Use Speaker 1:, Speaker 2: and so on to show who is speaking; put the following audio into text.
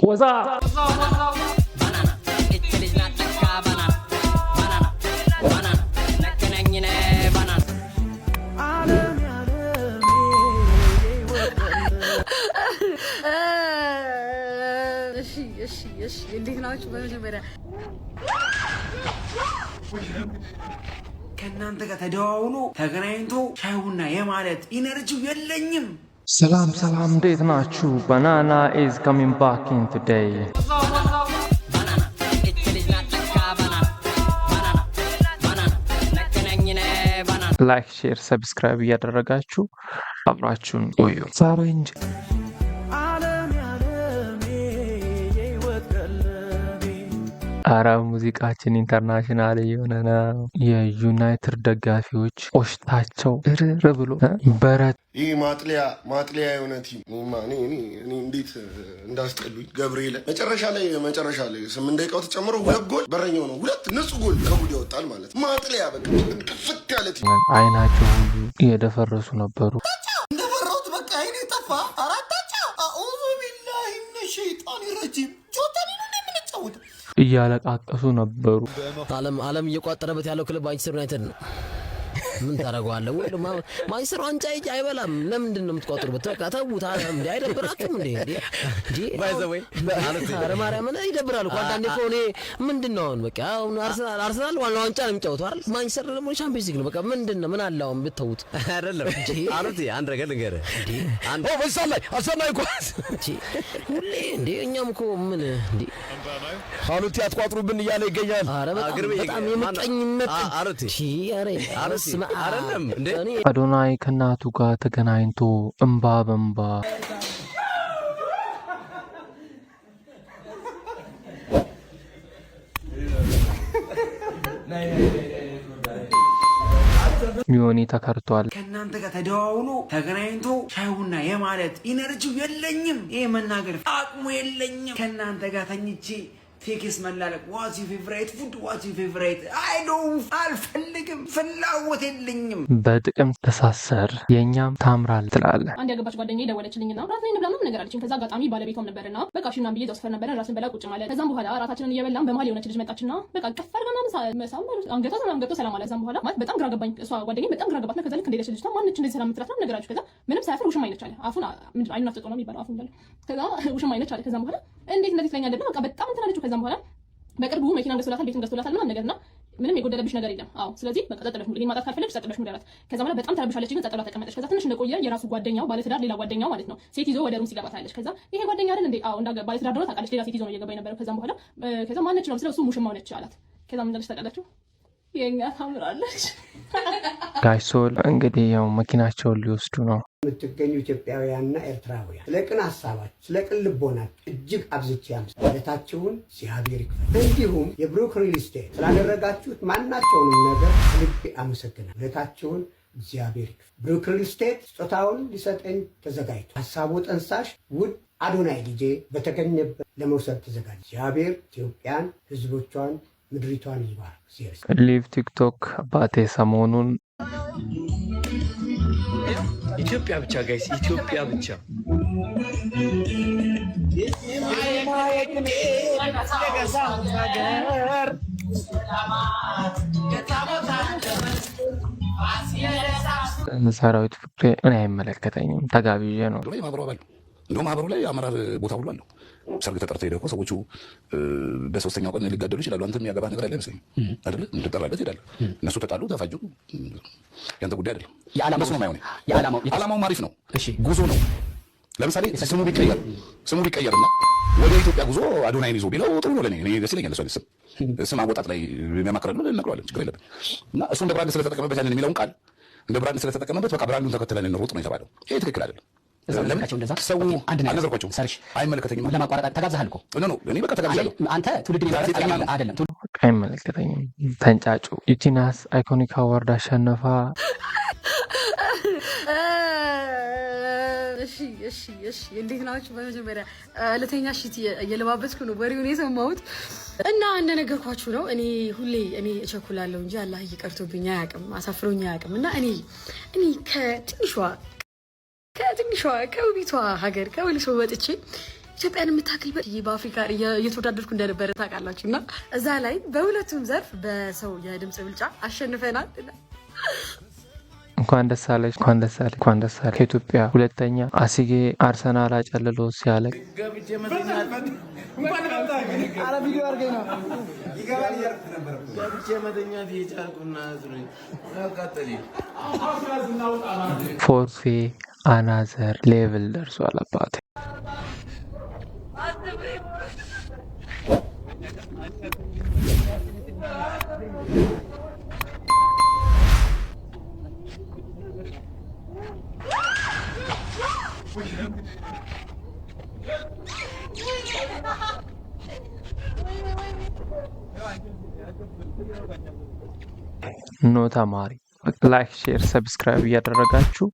Speaker 1: ወዛ
Speaker 2: ባናና እች ልጅ ናት ለካ ባናና ባናና ባናና ነቅነኝነ ባናና።
Speaker 3: እሺ፣ እንዴት ናችሁ? በመጀመሪያ
Speaker 4: ከእናንተ ጋር ተደዋውሎ ተገናኝቶ ሻይ ቡና የማለት energy ው የለኝም።
Speaker 1: ሰላም ሰላም፣ እንዴት ናችሁ? ባናና is coming back in today።
Speaker 2: ባናና እች ልጅ ናት ለካ ባናና ባናና ባናና ነቅነኝነ ባናና።
Speaker 1: Like፣ share፣ subscribe እያደረጋችሁ አብራችሁን ቆዩ። ፈረንጅ አረ ሙዚቃችን international እየሆነ ነው። የዩናይትድ ደጋፊዎች ቆሽታቸው እርር ብሎ በረት።
Speaker 5: ይህ ማጥለያ ማጥለያ የሆነ team። እኔማ እኔ እንዴት እንዳስጠሉኝ ገብርኤል። መጨረሻ ላይ 8 ደቂቃው ተጨምሮ ሁለት ጎል በረኛው ነው፣ ሁለት ንጹህ ጎል ከጉድ ያወጣል ማለት ነው። ማጥለያ በቃ ክፍት ያለ team።
Speaker 1: አይናቸው ሁሉ እየደፈረሱ ነበሩ።
Speaker 6: እንደፈራሁት በቃ አይኔ ጠፋ። አራታቸው أعوذ بالله من الشيطان الرجيم ጆታኒ ነው እንደምንጫወተው።
Speaker 1: እያለቃቀሱ ነበሩ።
Speaker 7: ዓለም እየቋጠረበት ያለው ክለብ ማንቸስተር ዩናይትድ ነው። ምን ታደርገዋለህ? ወይ ማንቸስተር ዋንጫ አይበላም። ለምንድን ነው የምትቋጥሩበት? በቃ ተዉት። እንዴ አይደብራችሁም እንዴ? እንዴ ኧረ ማርያምን ይደብራል እኮ አንዳንዴ እኮ። እኔ ምንድን ነው አሁን በቃ አሁን አርሰናል ዋና ዋንጫ ነው የሚጫወተው አይደል? ማንቸስተር ደግሞ ሻምፒዮንስ ሊግ ነው። በቃ ምንድን ነው፣ ምን አለ አሁን ብትተዉት?
Speaker 8: አይደለም አሉት። አንድ ነገር ልንገርህ። አንድ
Speaker 7: በዛ ላይ አሰናይ ኳስ ሁሌ እንዴ እኛም እኮ ምን እንዴ
Speaker 8: አሉት አትቋጥሩብን እያለ ይገኛል።
Speaker 7: ኧረ በጣም በጣም የምቀኝነት
Speaker 8: አሉት
Speaker 7: ኧረ በስመ አብ።
Speaker 8: አይደለም እንዴ?
Speaker 7: እኔ
Speaker 1: አዶናይ ከእናቱ ጋር ተገናኝቶ እምባ በእምባ። ዮኒ ተከርቷል።
Speaker 4: ከእናንተ ጋር ተደዋውሎ ተገናኝቶ ሻይ ቡና የማለት energy ው የለኝም። ይሄ መናገር አቅሙ የለኝም። ከእናንተ ጋር ተኝቼ text መላለቅ what's your favorite food፣ what's your favorite፣ I don't አልፈልግም፣ ፍላጎት የለኝም።
Speaker 1: በጥቅም ተሳሰር የእኛም ታምራል ትላለህ።
Speaker 9: አንድ ያገባች ጓደኛዬ ደወለችልኝና ራት ላይ እንብላ ምናምን ነገር አለችኝ። ከዛ አጋጣሚ ባለቤቷም ነበርና በቃ እሺ ምናምን ብዬ እዛው ሰፈር ነበረ ራስን በላ ቁጭ ማለት። ከዛም በኋላ ራታችንን እየበላን በመሀል የሆነች ልጅ መጣችና በቃ ቀፍ አድርጋ ምናምን መሳም አንገቷ ምናምን ገብቶ ሰላም አለ። ከዛም በኋላ ማለት በጣም ግራ ገባኝ። እሷ ጓደኛዬ በጣም ግራ ገባትና ከዛ ልክ እንደሄደች ልጅቷ ማነች እንደዚህ ሰላም የምትላት ምናምን ነገር አለች። ከዛ ምንም ሳያፍር ውሽማ አይነች አለ። አፉን ምንድን ነው አይኑን አፍጥጦ ነው የሚባለው አፉን እንዳለ። ከዛ ውሽማ አይነች አለ። ከዛም በኋላ እንዴት እንደዚህ ትለኛለህ ብላ በቃ በጣም እንትን አለችው። ከዛም በኋላ በቅርቡ መኪና ገዝቶላታል፣ ቤትም ገዝቶላታል ምናምን ነገርና ምንም የጎደለብሽ ነገር የለም። አዎ ስለዚህ በቃ ጸጥ ብለሽ ሙሉ፣ ይሄን ማጣት ካልፈለግሽ ጸጥ ብለሽ ሙሉ አላት። ከዛ በኋላ በጣም ተረብሻለች፣ ግን ጸጥ ብላ ተቀመጠች። ከዛ ትንሽ እንደቆየ የራሱ ጓደኛው ባለትዳር፣ ሌላ ጓደኛው ማለት ነው፣ ሴት ይዞ ወደ room ሲገባ ታያለች። ከዛ ይሄ ጓደኛ አይደል እንዴ? አዎ እንዳ ባለትዳር እንደሆነ ታውቃለች። ሌላ ሴት ይዞ ነው እየገባ የነበረው። ከዛም በኋላ ከዛ ማነች ነው ስለው እሱ ሙሽማው ነች አላት። ከዛ ምን እንዳለች ታውቃላችሁ? የኛ ታምራለች።
Speaker 1: ጋይሶል እንግዲህ ያው መኪናቸውን ሊወስዱ ነው።
Speaker 10: የምትገኙ ኢትዮጵያውያንና ኤርትራውያን ስለ ቅን ሀሳባችሁ፣ ስለ ቅን ልቦናችሁ እጅግ አብዝቼ አመሰግናለሁ። ውለታችሁን እግዚአብሔር ይክፈል። እንዲሁም የብሩክ ሪል ስቴት ስላደረጋችሁት ማናቸውንም ነገር ከልቤ አመሰግናለሁ። ውለታችሁን እግዚአብሔር ይክፈል። ብሩክ ሪል ስቴት ስጦታውን ሊሰጠኝ ተዘጋጅቶ ሀሳቡ ጠንሳሽ ውድ አዶናይ ልጄ በተገኘበት ለመውሰድ ተዘጋጅ። እግዚአብሔር ኢትዮጵያን፣ ሕዝቦቿን፣ ምድሪቷን ይባርክ። እግዚአብሔር ይስጥ።
Speaker 1: Live ቲክቶክ አባቴ ሰሞኑን
Speaker 11: ኢትዮጵያ ብቻ guys፣ ኢትዮጵያ ብቻ።
Speaker 1: ሰራዊት ፍቅሬ እኔ አይመለከተኝም፣ ተጋብዤ ነው።
Speaker 12: የማህበሩ አባል ነው። እንደውም ማህበሩ ላይ አመራር ቦታ ሁሉ አለው። ሰርግ ተጠርተህ ሄደህ እኮ ሰዎቹ በሶስተኛው ቀን ሊጋደሉ ይችላሉ። አንተ የሚያገባህ ነገር አለ አይመስለኝም አይደለ? እንድጠራለት ትሄዳለህ። እነሱ ተጣሉ፣ ተፋጁ፣ ያንተ ጉዳይ አይደለም። እነሱ ነው የማይሆነው። ዓላማውም አሪፍ ነው፣ ጉዞ ነው። ለምሳሌ ስሙ ቢቀየርና ወደ ኢትዮጵያ ጉዞ አዶናይን ይዞ ቢለው ጥሩ ነው ለእኔ፣ እኔ ደስ ይለኛል። እሱ አይነት ስም ስም አወጣጥ ላይ የሚያማክረን እንነግረዋለን፣ ችግር የለብን። እና እሱ እንደ brand ስለተጠቀመበት፣ ያንን የሚለውን ቃል እንደ brand ስለተጠቀመበት በቃ brand ኡን ተከትለን እንሩጥ ነው የተባለው። ይሄ ትክክል አይደለም። ለምን ሰው አልነገርኳቸውም፣ አይመለከተኝም።
Speaker 13: ለማቋረጥ ተጋብዘሃል እኮ።
Speaker 12: No፣ እኔ በቃ ተጋብዣለሁ።
Speaker 13: አንተ ትውልድ
Speaker 12: ጋዜጠኛ ነው።
Speaker 13: አይደለም።
Speaker 1: በቃ አይመለከተኝም። ተንጫጩ። ዩቲናስ iconic award አሸነፋ።
Speaker 3: እሺ፣ እንዴት ናችሁ? በመጀመሪያ ለተኛ sheet እየለባበስኩ ነው ወሬውን የሰማሁት እና እንደነገርኳችሁ ነው። እኔ ሁሌ እኔ እቸኩላለሁ እንጂ አላህ ቀርቶብኝ አያውቅም፣ አሳፍሮኝ አያውቅም። እና እኔ ከትንሿ ከውቢቷ ሀገር ከወሊሶ ወጥቼ ኢትዮጵያን የምታክል በአፍሪካ እየተወዳደርኩ እንደነበረ ታውቃላችሁ። እና እዛ ላይ በሁለቱም ዘርፍ በሰው የድምፅ ብልጫ አሸንፈናል።
Speaker 1: እንኳን ደስ አለሽ፣ እንኳን ደስ አለሽ፣ እንኳን ደስ አለሽ። ከኢትዮጵያ ሁለተኛ አሲጌ አርሰናል አጨልሎ ሲያለቅ። ፎርፌ another level ደርሷል አባቴ። No ተማሪ like፣ share፣ subscribe እያደረጋችሁ።